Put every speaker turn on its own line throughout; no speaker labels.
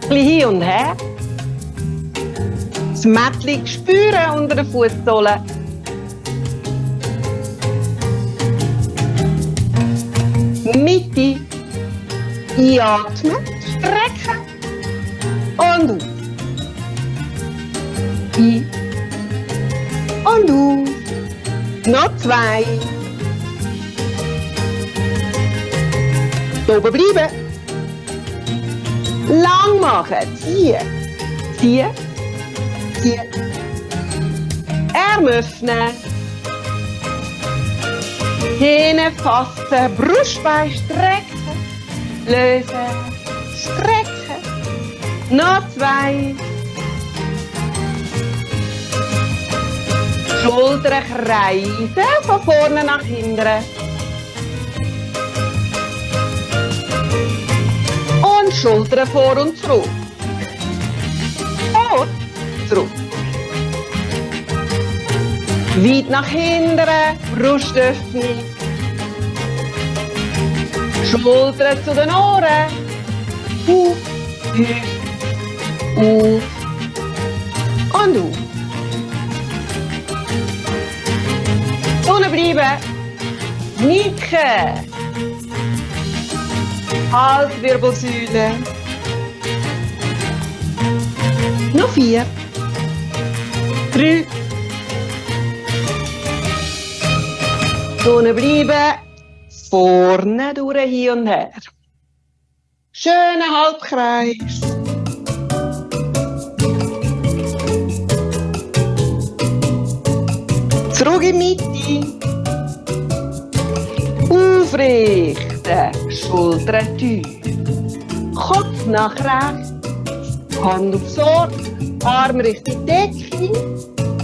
bisschen hin und her. Das Mättchen spüren unter den Fußsohlen. Mitte. Einatmen, strecken und auf. Ein und auf. Noch 2. Oben bleiben. Lang machen. Ziehen. Ziehen. Ziehen. Arm öffnen. Hinten fassen. Brustbein strecken. Lösen. Strecken. Noch 2. Schultern kreisen. Von vorne nach hinten. Und Schultern vor und zurück. Vor, zurück. Weit nach hinten, Brustöffnung. Schultern zu den Ohren. Auf, auf und auf. Unten bleiben. Nicken. Halswirbelsäule. Noch 4. 3. Unten bleiben. Vorne durch, hin und her. Schöner Halbkreis. Zurück in die Mitte. Aufrichten. Schultern tief. Kopf nach rechts. Hand aufs Ohr. Arm Richtung Decke.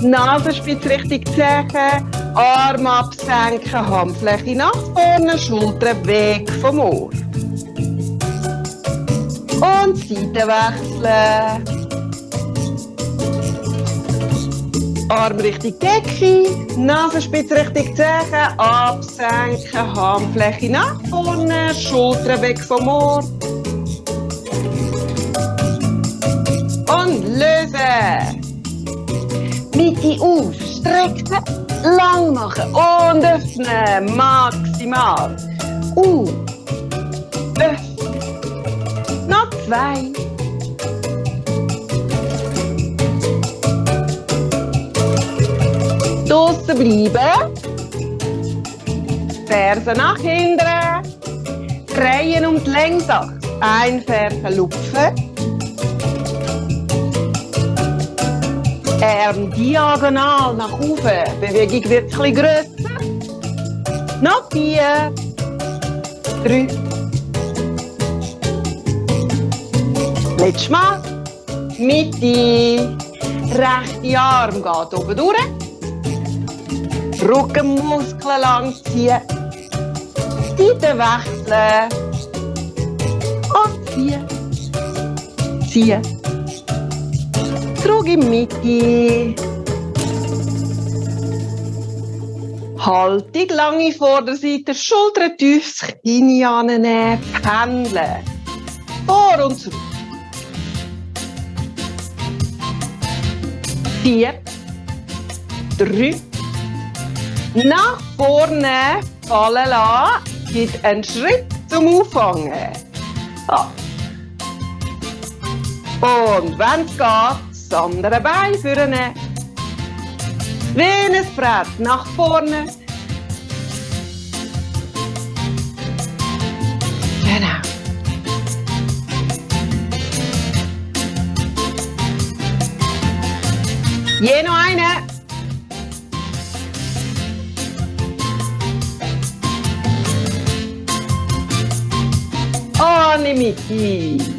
Nasenspitze Richtung Zehen. Arm absenken. Handfläche nach vorne. Schultern weg vom Ohr. Und Seite wechseln. Arm Richtung Decke, Nasenspitze Richtung Zehen, absenken, Handfläche nach vorne, Schultern weg vom Ohr. Und lösen. Mitte auf, strecken, lang machen und öffnen, maximal. Öffnen. Noch 2. Draussen bleiben. Fersen nach hinten. Drehen um die Längsachse. Ein Fersen lupfen. Arm diagonal nach oben. Die Bewegung wird etwas grösser. Noch 4. 3. Letztes Mal. Mitte. Rechte Arm geht oben durch. Rückenmuskeln lang ziehen. Seite wechseln. Und ziehen. Ziehen. Zurück in die Mitte. Haltung, lange Vorderseite, Schultern tief, das Kinn annehmen, pendeln. Vor und zurück. 4. 3. Nach vorne fallen lassen, gibt einen Schritt zum Auffangen. Und wenn es geht, das andere Bein vorne. Wie ein Brett nach vorne. Genau. Je noch eine. Und in die Mitte.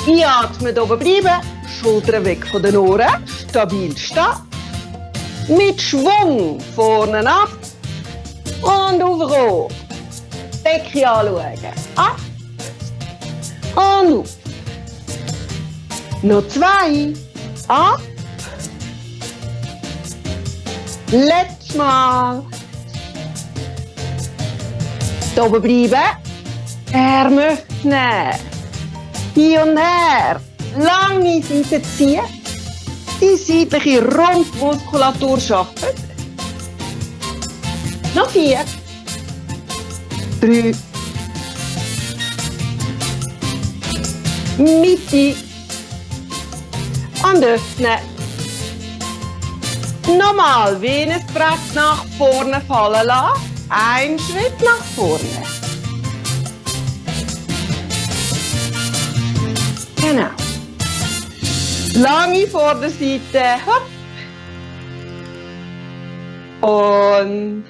Einatmen, oben bleiben. Schultern weg von den Ohren. Stabil stehen. Mit Schwung vorne ab. Und aufkommen. Decke anschauen. Ab. Und auf. Noch 2. Ab. Letztes Mal. Hier oben bleiben. Arme öffnen. Hin und her. lange Seite ziehen, die seitliche Rumpfmuskulatur arbeitet. Noch 4, 3, Mitte und öffnen. Nochmal Venusbrett nach vorne fallen lassen. Ein Schritt nach vorne. Genau. Lange Vorderseite. Hopp. Und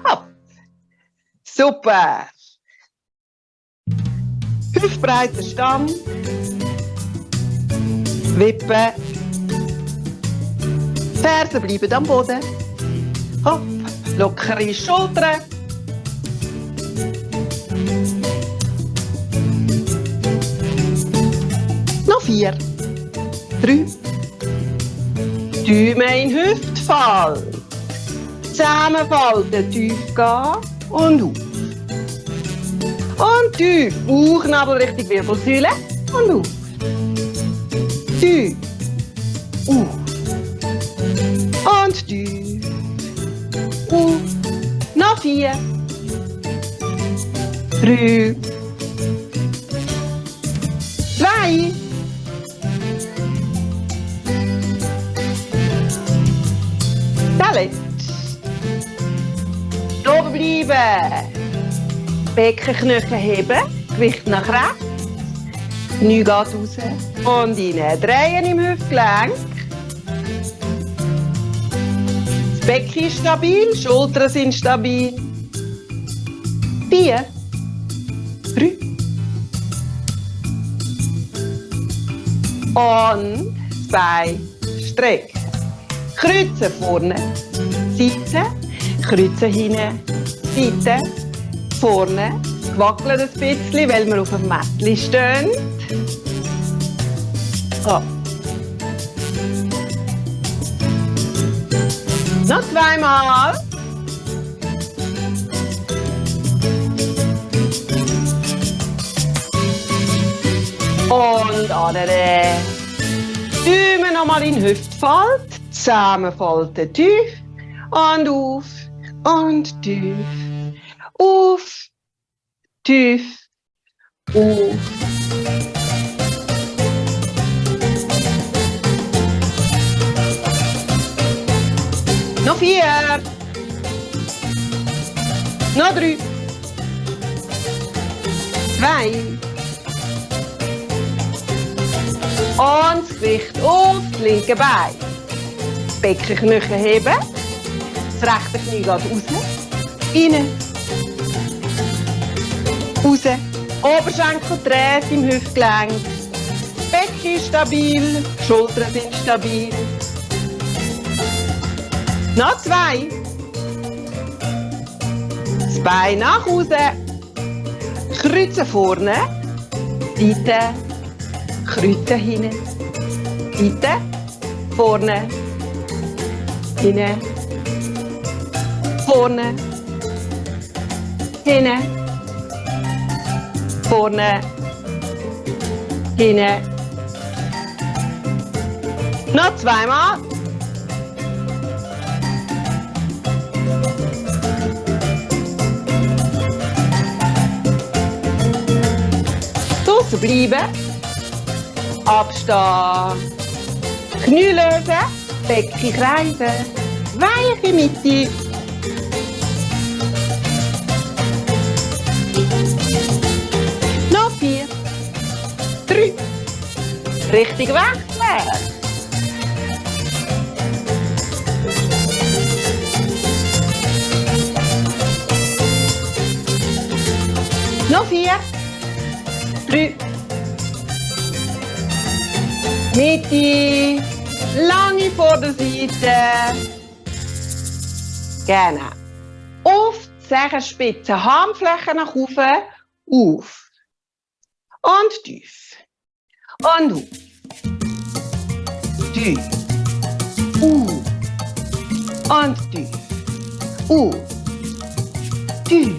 hopp. Super. Hüftbreiter Stamm. Wippen. Fersen bleiben am Boden. Hopp. Lockere Schultern. Noch 4, 3. Daumen in Hüftfall. Zusammenfalten, tief gehen und auf. Und tief. Bauchnabel Richtung Wirbelsäule und auf. Tief. Auf. Und tief. Auf. Noch 4, 3, 2. Der letzte. Oben bleiben. Beckenknochen heben. Gewicht nach rechts. Knie geht raus. Und rein. Drehen im Hüftgelenk. Das Becken ist stabil. Schultern sind stabil. 4, 3. Und 2. Strecken. Kreuzen vorne, Seite, kreuzen hinten, Seite, vorne. Wackeln ein bisschen, weil wir auf dem Mättli stehen. So. Noch 2 Mal. Und andere. Daumen nochmal in den Hüftfalt. Zusammenfalten tief. Und auf. Und tief. Auf. Tief. Auf. Noch 4. Noch 3. 2. Und das Gewicht auf das linke Bein. Beckenknochen heben. Das rechte Knie geht raus. Rein. Raus. Oberschenkel dreht im Hüftgelenk. Becken ist stabil. Schultern sind stabil. Noch 2. Das Bein nach außen. Kreuzen vorne. Seite. Kreuzen hinten. Seite. Vorne. Hinten. Vorne. Hinten. Vorne. Hinten. Noch 2 Mal. Draussen bleiben. Abstehen. Knie lösen. Becken kreisen. Weiche Mitte. Noch 4. 3. Richtig wechseln. Noch 4. 3. Mitte. Lange Vorderseite. Genau. Auf die Zehenspitze. Handflächen nach oben. Auf. Und tief. Und auf. Tief. Und tief. Tief.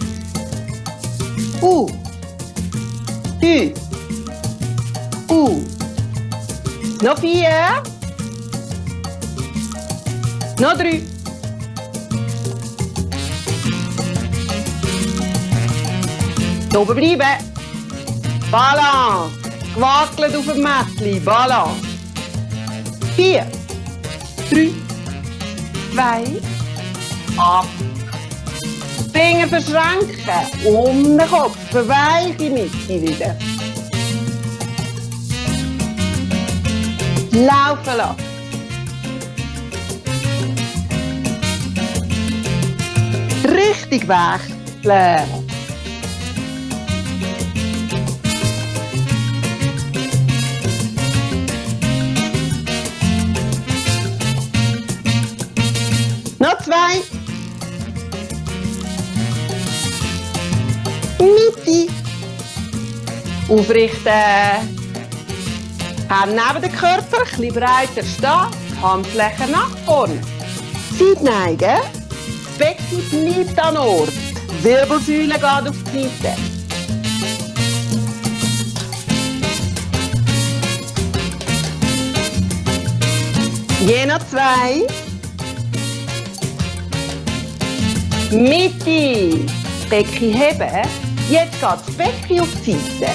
Tief. Noch 4. Noch 3. Oben bleiben. Balance. Gewackelt auf dem Mättli. Balance. 4, 3, 2, ab. Finger verschränken. Um den Kopf. Weiche Mitte wieder. Laufen lassen. Richtig wechseln. Noch 2. Mitte. Aufrichten. Hände neben den Körper, ein bisschen breiter stehen. Handflächen nach vorne. Seite neigen. Becken bleibt an Ort. Wirbelsäule geht auf die Seite. Je noch 2. Mitte. Becken heben. Jetzt geht das Becken auf die Seite.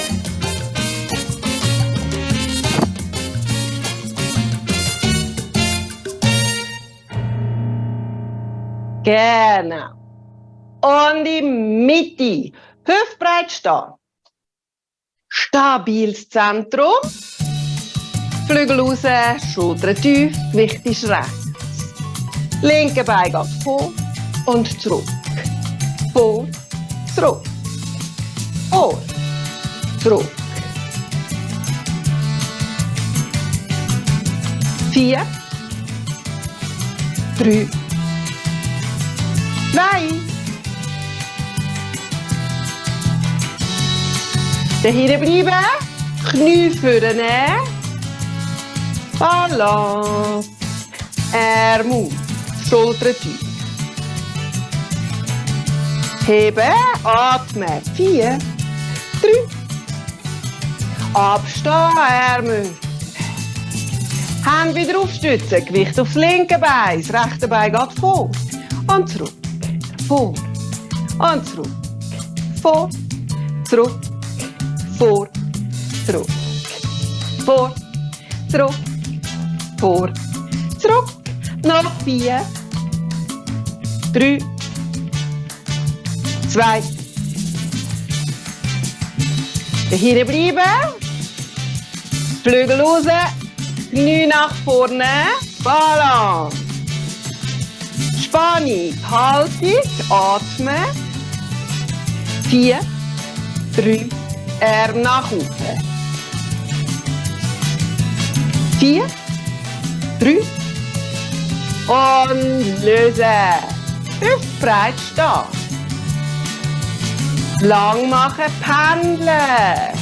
Genau. Und in Mitte. Hüftbreit stehen. Stabiles Zentrum. Flügel raus, Schultern tief, Gewicht ist rechts. Linke Bein geht vor und zurück. Vor, zurück. Vor, zurück. 4, 3, 2. Dahinter bleiben. Knie vorne. Balance. Arm auf. Schultern tief. Heben. Atmen. 4, 3. Abstehen. Arme. Hände wieder aufstützen. Gewicht aufs linke Bein. Das rechte Bein geht vor. Und zurück. Vor. Und zurück. Vor. Zurück. Vor. Zurück. Vor. Zurück. Vor. Zurück. Noch 4. 3. 2. Hier bleiben. Flügel raus. Knie nach vorne. Balance. Spannung. Haltung. Atmen. 4. 3. Arm nach unten. 4. 3. Und lösen. Hüftbreit stehen. Lang machen, pendeln.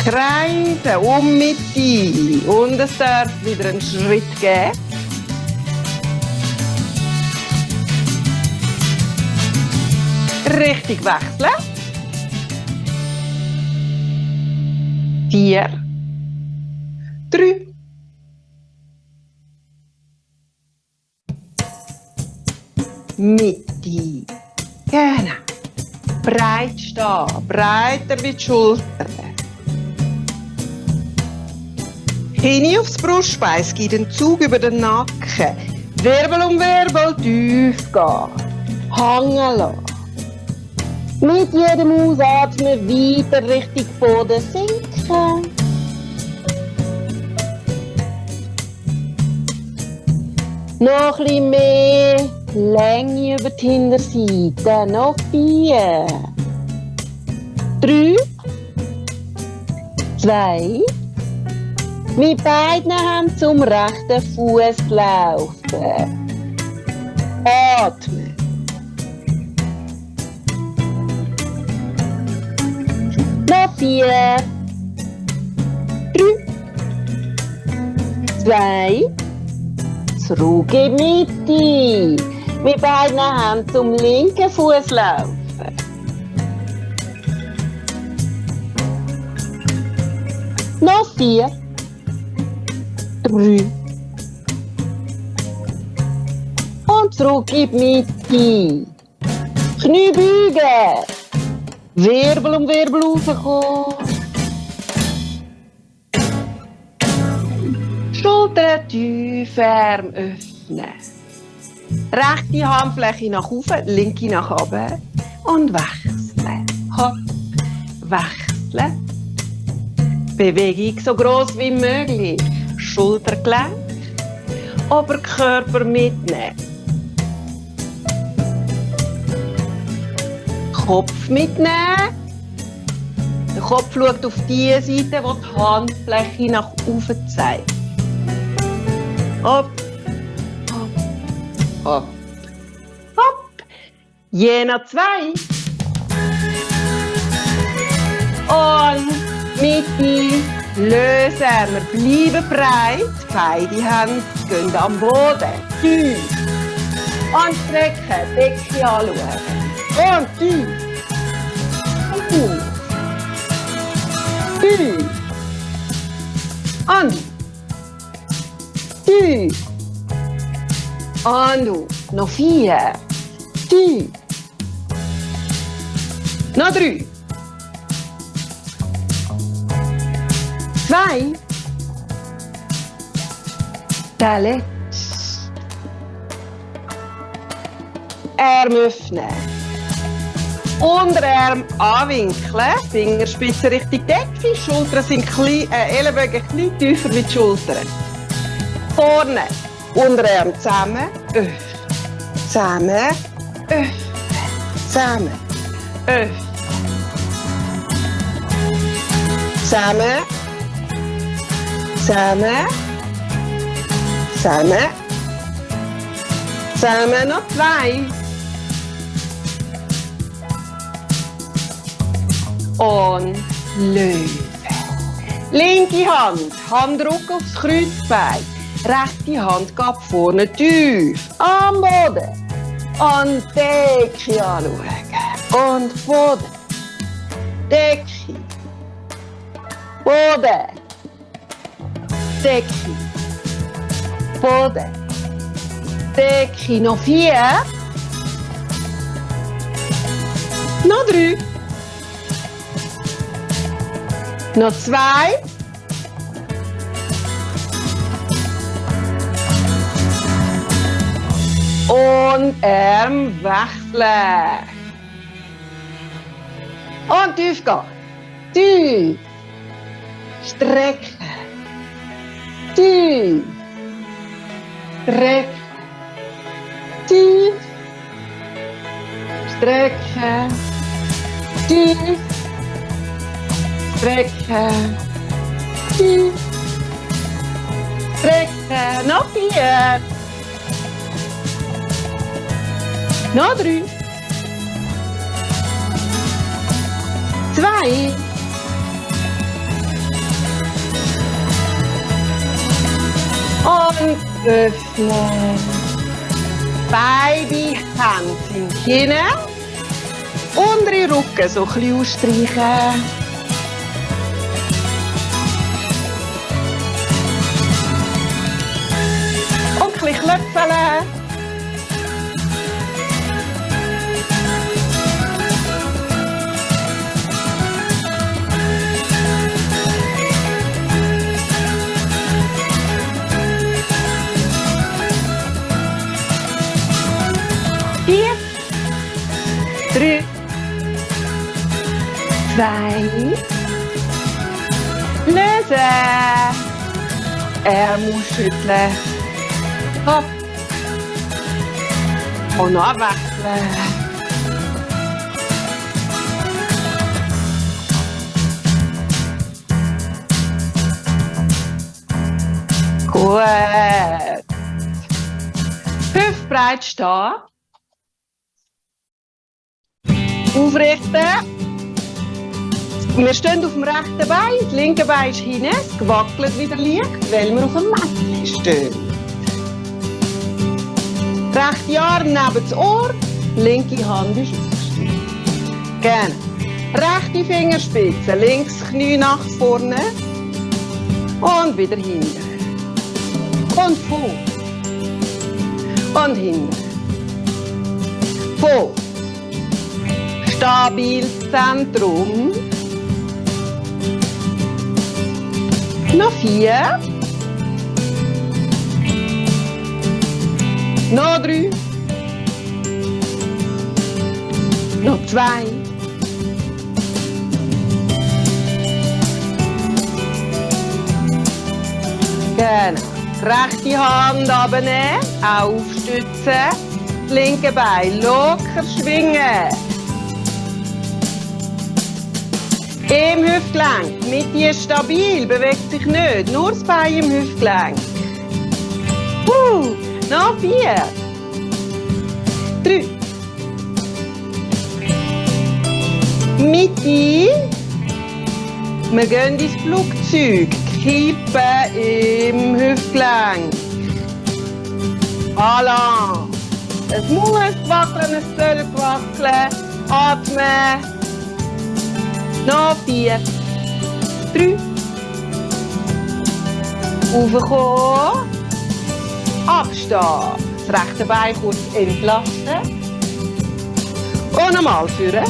Kreisen, um Mitte. Und es darf wieder einen Schritt geben. Richtig wechseln. 4, 3. Mitte. Genau. Breit stehen, breiter wie die Schultern. Hin aufs Brustbein, es gibt einen Zug über den Nacken. Wirbel um Wirbel tief gehen. Hängen lassen. Mit jedem Ausatmen weiter Richtung Boden sinken. Noch ein bisschen mehr Länge über die Hinterseite. Noch 4. 3. 2. Mit beiden Händen zum rechten Fuß laufen. Atmen. Noch 4. 3. 2. Zurück in die Mitte. Mit beiden Händen zum linken Fuß laufen. Noch 4, 3. Und zurück in die Mitte. Knie beugen. Wirbel um Wirbel raufkommen. Schultern tief, Arm öffnen. Rechte Handfläche nach oben, linke nach unten. Und wechseln. Hopp, wechseln. Bewegung so gross wie möglich. Schultergelenk. Oberkörper mitnehmen. Kopf mitnehmen. Der Kopf schaut auf die Seite, wo die Handfläche nach oben zeigt. Hopp, hopp, hopp, hopp. Jena 2. Und Mitte lösen. Wir bleiben breit. Beide Hände gehen am Boden. Tief. Und strecken. Decke anschauen. Und tief. Tief. Und tief. Und noch 4. Tief. Noch 3. 2. Der letzte. Arm öffnen. Unterarm anwinkeln. Fingerspitzen Richtung Decke. Schultern sind Ellenbogen ein bisschen tiefer wie die Schultern. Vorne. Unterarm zusammen. Öffnen. Zusammen. Öffnen. Zusammen. Öffnen. Zusammen. Zusammen. Zusammen. Zusammen. Noch 2. Und Löwe. Linke Hand, Handrück aufs Kreuzbein. Rechte Hand geht vorne tief am Boden. Und Decke anschauen. Und Boden. Decke. Boden. Decke. Boden. Decke. Noch 4. Noch 3. Noch 2. Und Arm wechseln. Und tief gehen. Tief. Strecken. Tief. Strecken. Tief. Strecken. Tief. Strecken. Tief. Strecken. Noch 4. Noch 3. 2. Und öffnen. Beide Hände sind hinten. Untere Rücken so ein bisschen ausstreichen. Und ein bisschen klöpfeln. Vier, 3, 2, lösen. Ärmel schütteln. Hopp. Und noch wechseln. Gut. Hüftbreit stehen. Aufrichten. Wir stehen auf dem rechten Bein, das linke Bein ist hinten, es gewackelt wieder leicht, weil wir auf dem Mättchen stehen. Rechte Arm neben das Ohr, linke Hand ist ausgestreckt. Gerne. Rechte Fingerspitze, links Knie nach vorne. Und wieder hinten. Und vor. Und hinten. Vor. Stabiles Zentrum. Noch 4. Noch 3. Noch 2. Genau. Rechte Hand abnehmen, aufstützen. Das linke Bein locker schwingen. Im Hüftgelenk. Mitte stabil, bewegt sich nicht. Nur das Bein im Hüftgelenk. Noch 4. 3. Mitte. Wir gehen ins Flugzeug. Kippen im Hüftgelenk. Voilà. Es muss wackeln, es soll wackeln. Atmen. Noch 4. 3. Aufkommen. Abstehen. Das rechte Bein kurz entlasten. Und nochmal führen.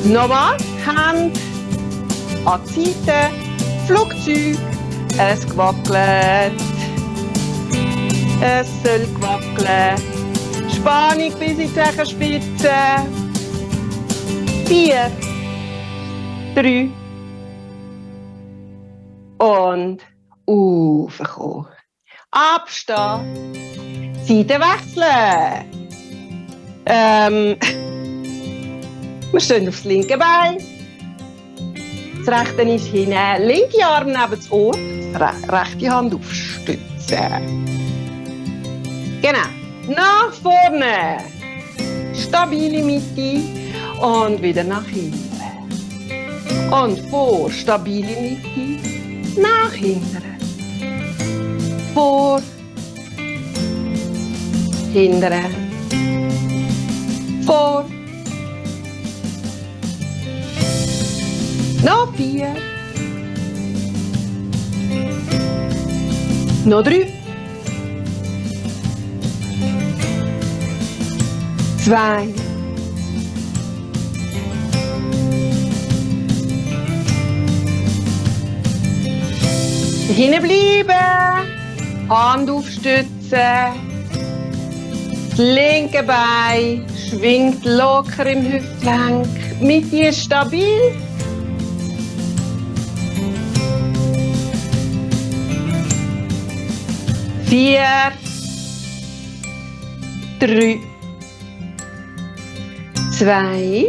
Nochmal. Hand an die Seite. Flugzeug. Es gewackelt. Es soll wackeln. Spannung bis in die Zehenspitze. 4, 3 und aufkommen. Abstehen. Seite wechseln. Wir stehen auf das linke Bein. Das rechte ist hinten. Linke Arm neben das Ohr. Rechte Hand aufstützen. Genau. Nach vorne. Stabile Mitte. Und wieder nach hinten. Und vor. Stabile Mitte. Nach hinten. Vor. Hinten. Vor. Noch 4. Noch 3. 2. Hinten bleiben. Hand aufstützen. Das linke Bein schwingt locker im Hüftgelenk. Mitte ist stabil. 4, 3, 2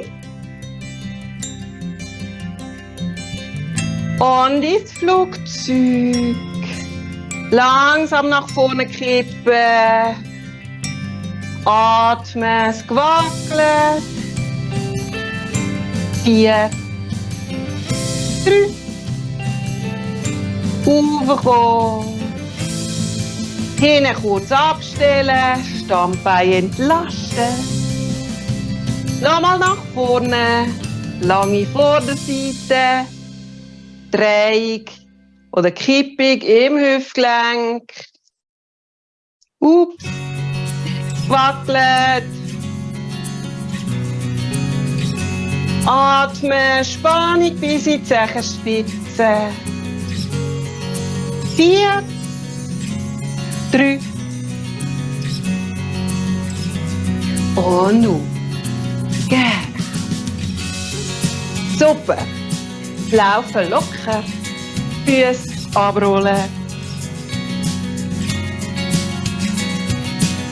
und ins Flugzeug. Langsam nach vorne kippen. Atmen, es gewackelt. 4, 3. Aufkommen. Hinten kurz abstellen. Stammbein entlasten. Nochmal nach vorne. Lange Vorderseite. Drehung oder Kippung im Hüftgelenk. Ups. Wackelt. Atmen, Spannung bis in die Zehenspitze. 4, 3 und nun. Gerne. Super. Laufen locker. Füße abrollen.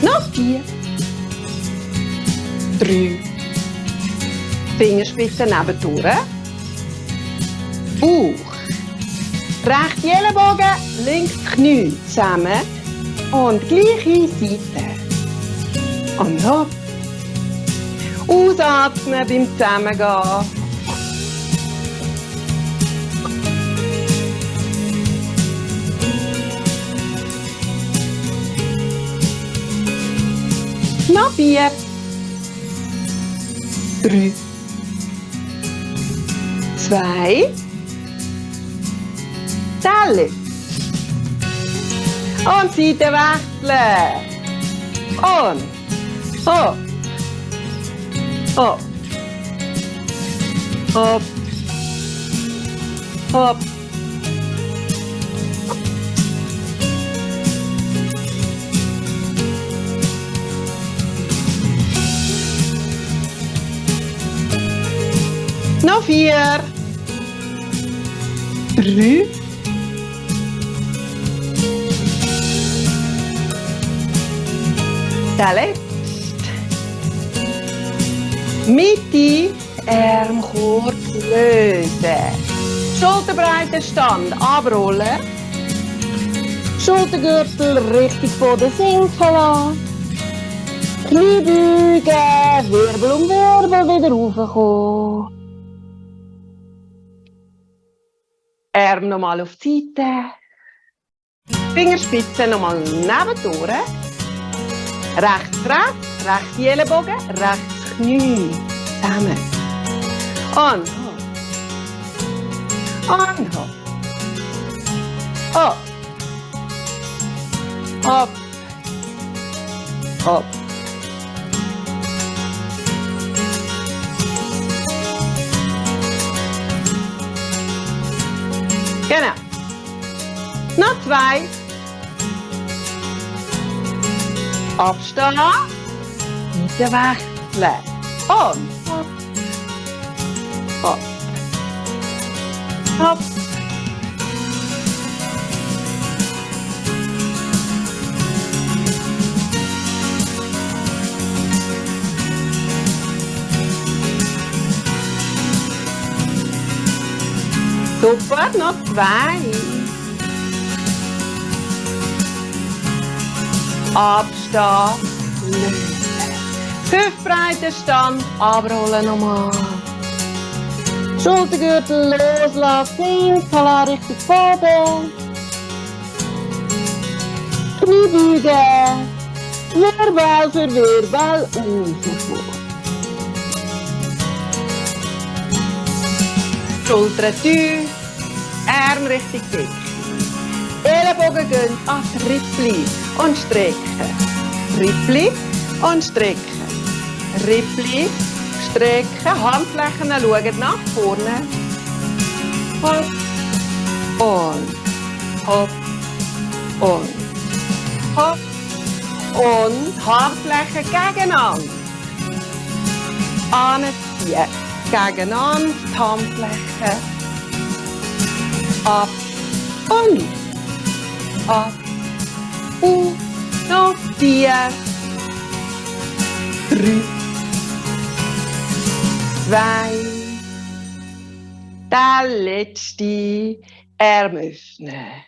Noch 4, 3. Fingerspitzen nebendurch. Bauch. Rechte Ellenbogen, links Knie zusammen. Und gleiche Seite. Und noch. Ausatmen beim Zusammengehen. Noch 4, 3, 2 Teller. Und Seite wechseln. Und hopp. Hopp. Hopp. Hopp. Noch 4. 3. Der letzte. Mitte, Arm kurz lösen. Schulterbreite Stand abrollen. Schultergürtel richtig vor den sinken lassen. Knie beugen, Wirbel um Wirbel wieder raufkommen. Arm nochmal auf die Seite. Fingerspitzen nochmal nebendurch. Rechts, rechts die Ellenbogen, rechts Knie. Zusammen. Und hopp. Und hopp. Hopp. Hopp. Hopp. Genau. Noch 2. Abstehen. Seite wechseln. Und hopp. Hopp. Hopp. Super, noch 2. Abstehen, lösen. Hüftbreite Stand, abrollen nochmal. Schultergürtel loslassen, hinten Richtung Boden. Knie beugen, Wirbel für Wirbel und so fort. Schultern tief, Arm richtig dick. Ellenbogen gehen an Rippli und strecken. Rippli und strecken. Rippli, strecken, Handflächen schauen nach vorne. Hopp und hopp und hopp und Handflächen gegeneinander. Anziehen, gegeneinander die Handflächen. Ab und ab und noch 4, 3, 2, der letzte Arm öffnen.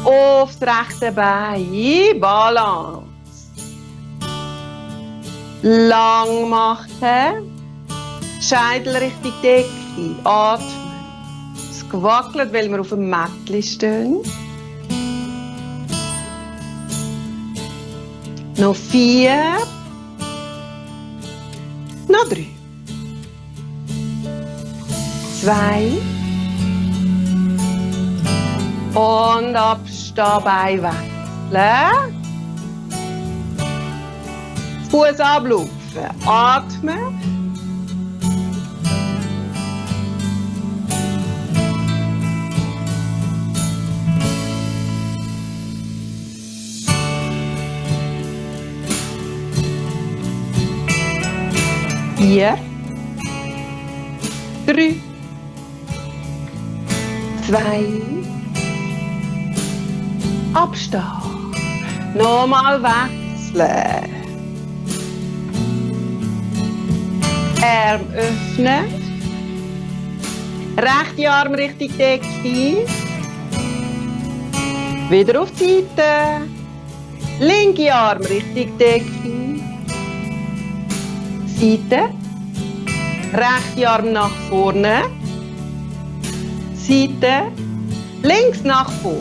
Aufs rechte Bein, Balance. Lang machen, Scheitel Richtung Decke, atmen. Es gewackelt, weil wir auf dem Mättli stehen. Noch 4. Noch 3. 2. Und abstehen, Bein wechseln. Fuß ablaufen. Atmen. Vier, 3, 2, abstehen. Nochmal wechseln. Arm öffnen. Rechte Arm Richtung Decke. Wieder auf die Seite. Linke Arm Richtung Decke. Seite. Rechte Arm nach vorne. Seite. Links nach vorne.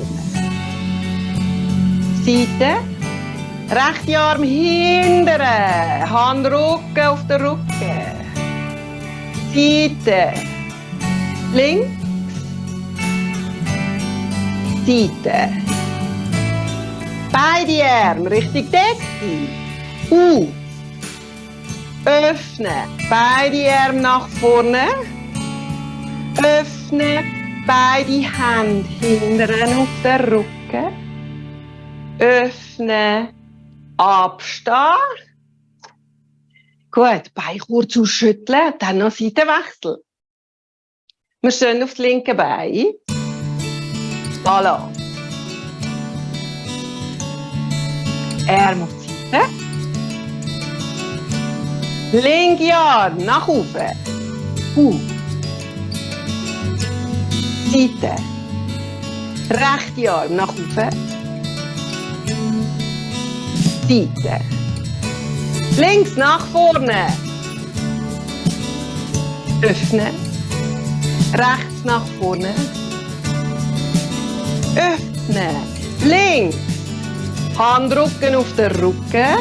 Seite. Rechte Arm hinten. Hand Rücken auf den Rücken. Seite. links, Seite. Beide Arme Richtung Decke. Öffnen. Beide Arme nach vorne. Öffnen. Beide Hände hinten auf den Rücken. Öffnen. Abstehen. Gut, Bein kurz ausschütteln. Dann noch Seitenwechsel. Wir stehen auf das linke Bein. Voilà. Arm auf die Seite. Linke Arm nach oben. Seite. Rechte Arm nach oben. Seite. Links nach vorne. Öffnen. Rechts nach vorne. Öffnen. Links. Handrücken auf den Rücken.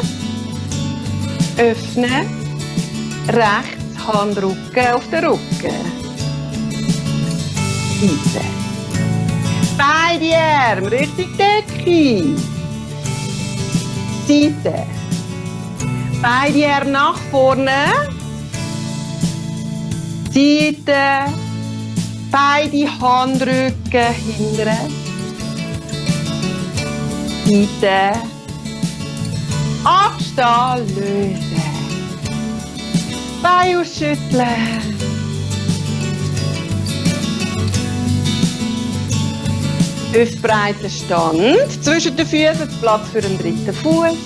Öffnen. Rechts. Handrücken auf den Rücken. Seite. Beide Arme Richtung Decke. Seite. Beide Arme nach vorne. Seite. Beide Handrücken hinten. Seite. Abstehen, lösen. Bein ausschütteln. Hüftbreiter Stand. Zwischen den Füßen Platz für den dritten Fuß.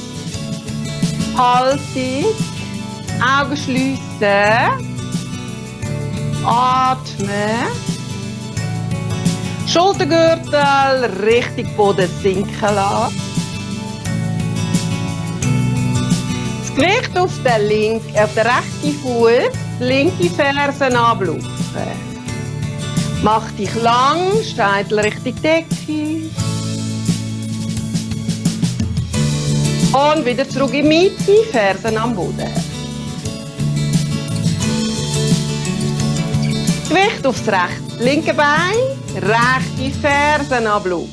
Haltung. Augen schliessen. Atmen. Schultergürtel Richtung Boden sinken lassen. Das Gewicht auf den rechten Fuß, linke Fersen ablaufen. Mach dich lang, Scheitel Richtung Decke. Und wieder zurück in die Mitte, Fersen am Boden. Gewicht aufs linke Bein, rechte Fersen ablaufen.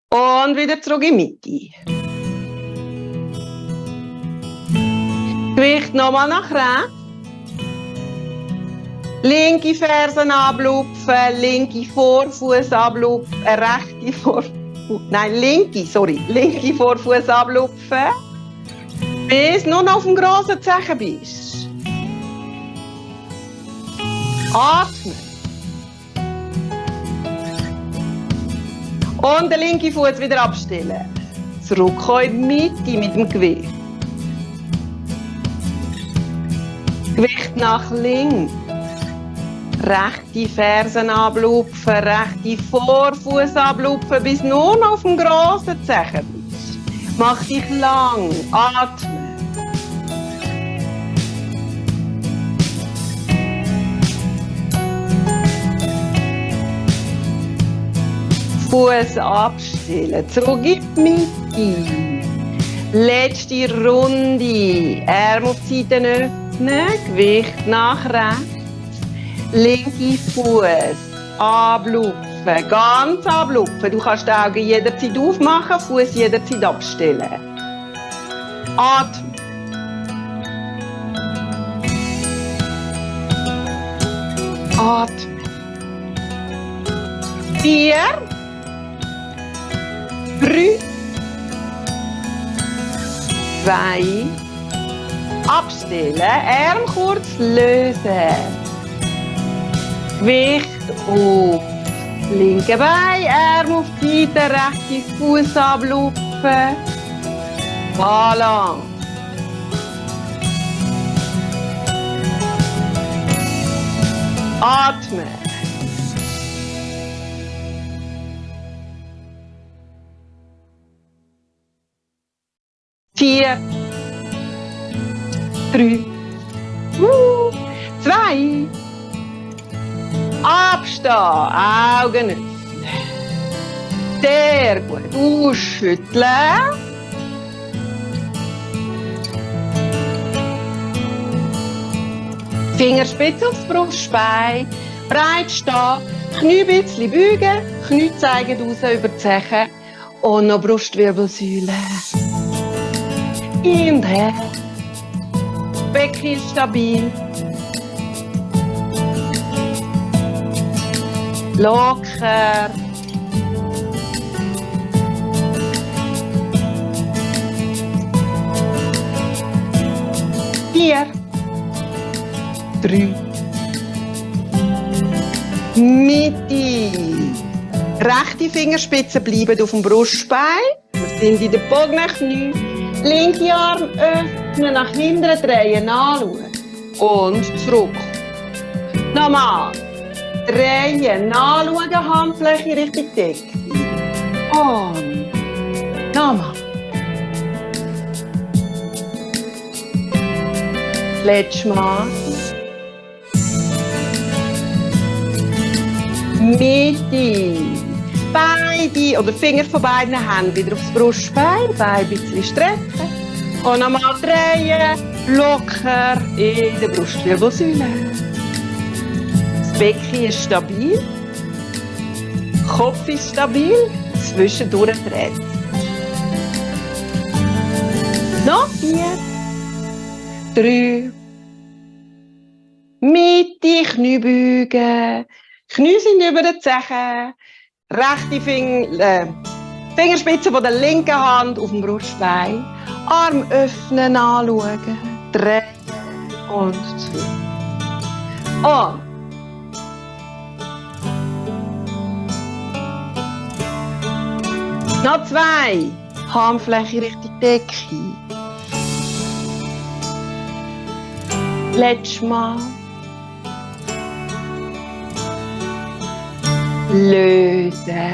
Und wieder zurück in die Mitte. Gewicht nochmal nach rechts. Linke Fersen ablupfen, linke Vorfuß ablupfen, linke Vorfuß ablupfen, bis du nur noch auf dem grossen Zehen bist. Atmen. Und den linken Fuß wieder abstellen. Zurückkommen in die Mitte mit dem Gewicht. Gewicht nach links. Rechte Fersen ablupfen, rechte Vorfuß ablupfen, bis du nur noch auf dem grossen Zehen bist. Mach dich lang, atmen. Fuß abstellen, zurück in die Mitte. Letzte Runde. Arme auf die Seiten öffnen, Gewicht nach rechts. Linke Fuß ablupfen, ganz ablupfen. Du kannst die Augen jederzeit aufmachen, Fuß jederzeit abstellen. Atmen. Atmen. 4, 3, 2, abstellen, Arm kurz lösen. Gewicht auf linke Bein, Arm auf die Seite, rechte Fuß ablupfen. Balance. Atmen. Vier, 3, 2, abstehen, Augen öffnen. Sehr gut. Ausschütteln. Fingerspitze aufs Brustbein, breit stehen, Knie ein bisschen beugen, Knie zeigen raus über die Zeche und noch Brustwirbelsäule. In und her. Becken ist stabil. Locker. Vier. 3. Mitte. Rechte Fingerspitzen bleiben auf dem Brustbein. Wir sind in den Bogenknie. Linke Arm öffnen, nach hinten drehen, anschauen. Und zurück. Nochmal. Drehen, anschauen, Handfläche Richtung Decke. Und nochmal. Letztes Mal. Mitte. Beide oder Finger von beiden Händen wieder aufs Brustbein, Bein ein bisschen strecken. Und nochmal drehen, locker in der Brustwirbelsäule. Das Becken ist stabil, der Kopf ist stabil, zwischendurch dreht. Noch 4, 3, Mitte, Knie beugen. Knie sind über den Zehen. Rechte Fingerspitze von der linken Hand auf dem Brustbein. Arm öffnen, anschauen, drehen und zurück. Und noch 2. Handfläche Richtung Decke. Letztes Mal. Lösen.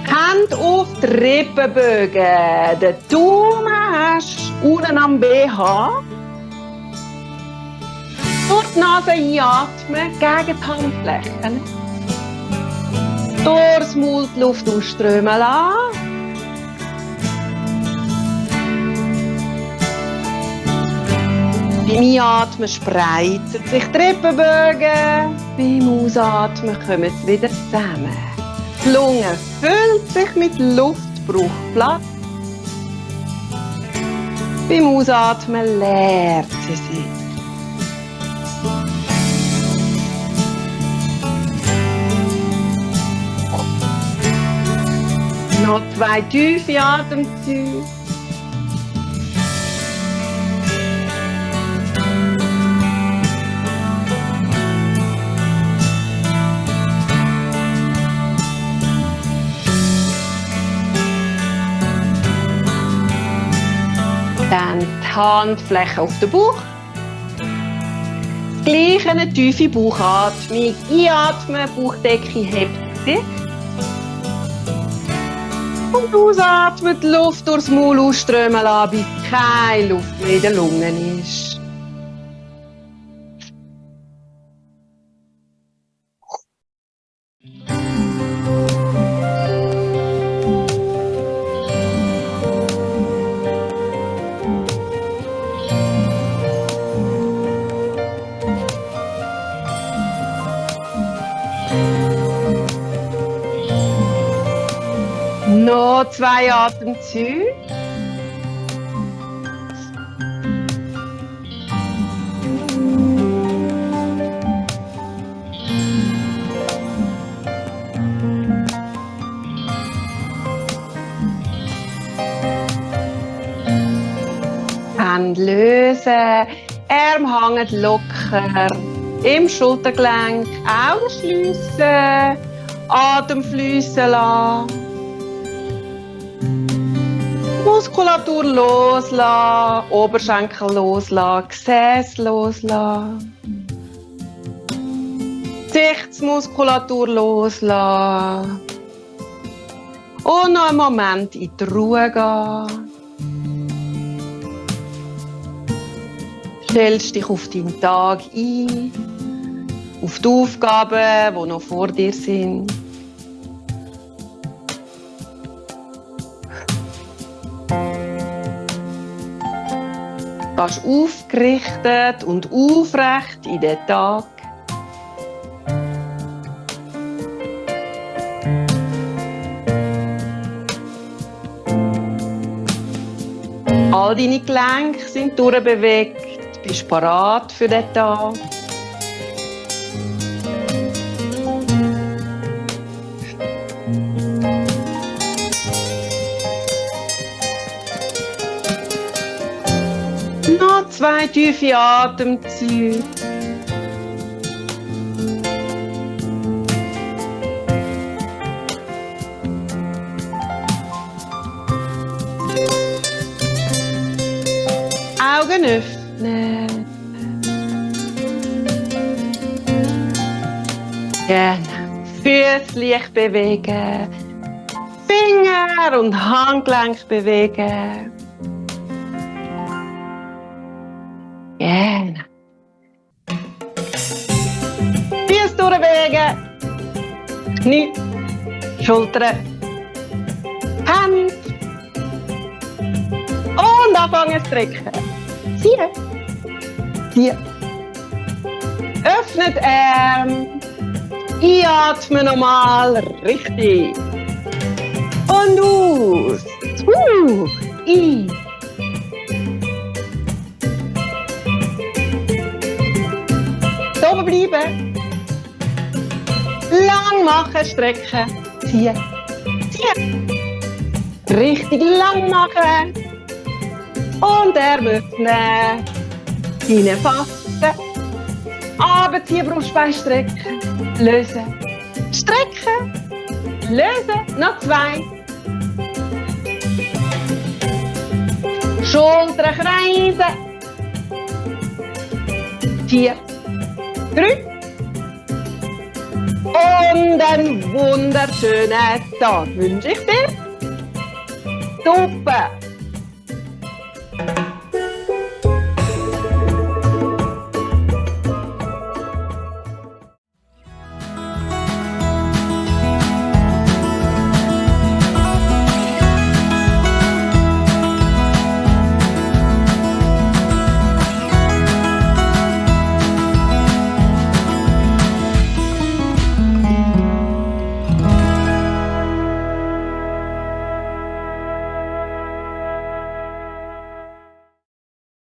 Hand auf die Rippen beugen. Den Daumen hast du unten am BH. Durch die Nase einatmen gegen die Handflächen. Durchs Maul die Luft ausströmen lassen. Beim Einatmen spreizen sich die Rippenbögen. Beim Ausatmen kommen sie wieder zusammen. Die Lunge füllt sich mit Luft, braucht Platz. Beim Ausatmen leert sie sich. Noch 2 tiefe Atemzüge. Dann die Handfläche auf den Bauch. Das Gleiche, eine tiefe Bauchatmung. Einatmen, Bauchdecke hebt sich. Und ausatmen, die Luft durchs Maul ausströmen lassen, bis keine Luft mehr in den Lungen ist. Noch 2 Atemzüge. Hände lösen, Arme hängen locker im Schultergelenk, Augen schliessen, Atem fließen lassen. Muskulatur loslassen, Oberschenkel loslassen, Gesäß loslassen. Gesichtsmuskulatur loslassen. Und noch einen Moment in die Ruhe gehen. Stellst dich auf deinen Tag ein, auf die Aufgaben, die noch vor dir sind. Gehst aufgerichtet und aufrecht in den Tag. All deine Gelenke sind durchbewegt, bist parat für den Tag. Noch 2 tiefe Atemzüge. Augen öffnen. Genau. Füße leicht bewegen. Finger und Handgelenk bewegen. Genau. Füße durchbewegen. Knie, Schultern, Hände. Und anfangen zu strecken. Ziehen. Ziehen. Öffnet Arme. Einatmen nochmal. Richtig. Und aus. Ein. Da oben bleiben. Lang machen, strecken. Ziehen. Ziehen. Richtig lang machen. Und Arme öffnen. Hineinfassen. Runterziehen, Brustbein strecken. Lösen. Strecken. Lösen. Noch 2. Schultern kreisen. 4. 3. Und einen wunderschönen Tag wünsche ich dir. Super.